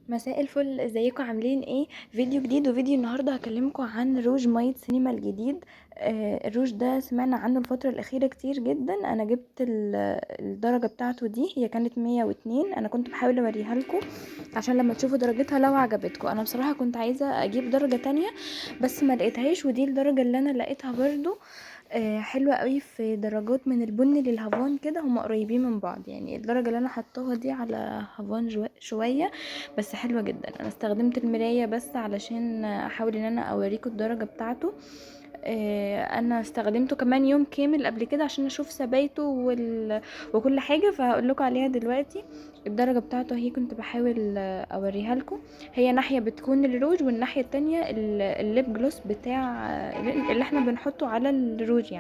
مساء الفل، ازيكم؟ عاملين ايه؟ فيديو جديد، وفيديو النهارده هكلمكم عن روج مية سينما الجديد. الروج ده سمعنا عنه الفترة الاخيرة كتير جدا. انا جبت الدرجة بتاعته دي، هي كانت 102. انا كنت بحاول اوريها لكم عشان لما تشوفوا درجتها لو عجبتكم. انا بصراحة كنت عايزه اجيب درجه تانية بس ما لقيتهاش، ودي الدرجة اللي انا لقيتها برضو. حلوة قوي، في درجات من البني للهافان كده، هما قريبين من بعض. الدرجة اللي انا حطاها دي على هافان شوية، بس حلوة جدا. انا استخدمت المراية بس علشان احاول ان انا اوريكم الدرجة بتاعته. انا استخدمته كمان يوم كامل قبل كده عشان اشوف ثباته وكل حاجة، فهقول لكم عليها دلوقتي. الدرجة بتاعته اهي، كنت بحاول اوريها لكم. هي ناحية بتكون الروج، والناحية التانية ال lip gloss بتاع اللي احنا بنحطه على الروج.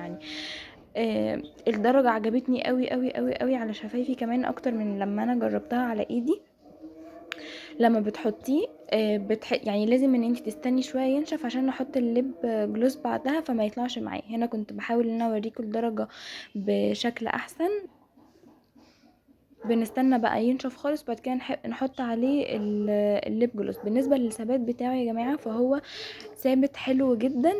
الدرجة عجبتني قوي قوي قوي قوي على شفايفي، كمان اكتر من لما انا جربتها على ايدي. لما بتحطيه، لازم ان انت تستني شوية ينشف عشان نحط ال lip gloss بعدها فما يطلعش معايا. هنا كنت بحاول ان انا اوريكم الدرجة بشكل احسن. بنستنى بقى ينشف خالص، بعد كده نحط عليه ال lip gloss. بالنسبة للثبات بتاعه يا جماعة، فهو ثابت حلو جدا،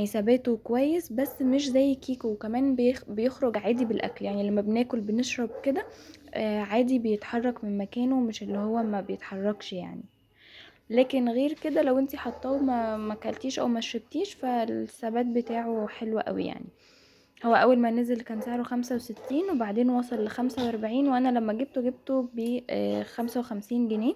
ثباته كويس بس مش زي كيكو. وكمان بيخرج عادي بالاكل، لما بناكل بنشرب كده، عادي بيتحرك من مكانه، مش اللي هو ما بيتحركش. لكن غير كده لو انتي حطاه ما اكلتيش او ما شربتيش، فالثبات بتاعه حلو قوي. هو اول ما نزل كان سعره 65، وبعدين وصل ل45، وانا لما جبته، جبته ب 55 جنيه.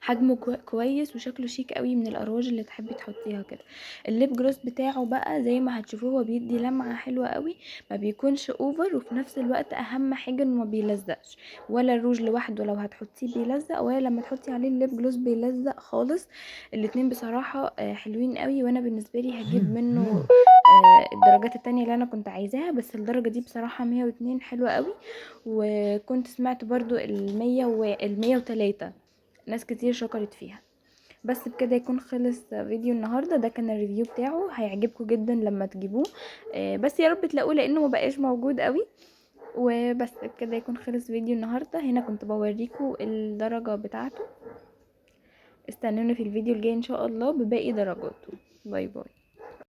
حجمه كويس وشكله شيك قوي، من الارواج اللي تحبي تحطيها كده. ال lip gloss بتاعه بقى زي ما هتشوفوه هو بيدي لمعة حلوة قوي، ما بيكونش over، وفي نفس الوقت اهم حاجة انه ما بيلزقش، ولا الروج لوحده لو هتحطيه بيلزق، ولا لما تحطي عليه ال lip gloss بيلزق خالص. الاتنين بصراحة، حلوين قوي، وانا بالنسبة لي هجيب منه، الدرجات التانية اللي انا كنت عايزاها، بس الدرجة دي بصراحة 102 حلوة قوي. وكنت سمعت برضو المية المية وتلاتة، ناس كتير شكرت فيها. بس بكده يكون خلص فيديو النهارده، ده كان ال review بتاعه، هيعجبكم جدا لما تجيبوه، بس يا رب تلاقوه لانه ما بقاش موجود قوي. وبس بكده يكون خلص فيديو النهارده. هنا كنت بوريكم الدرجة بتاعته. استنوني في الفيديو الجاي ان شاء الله بباقي درجاته. bye bye.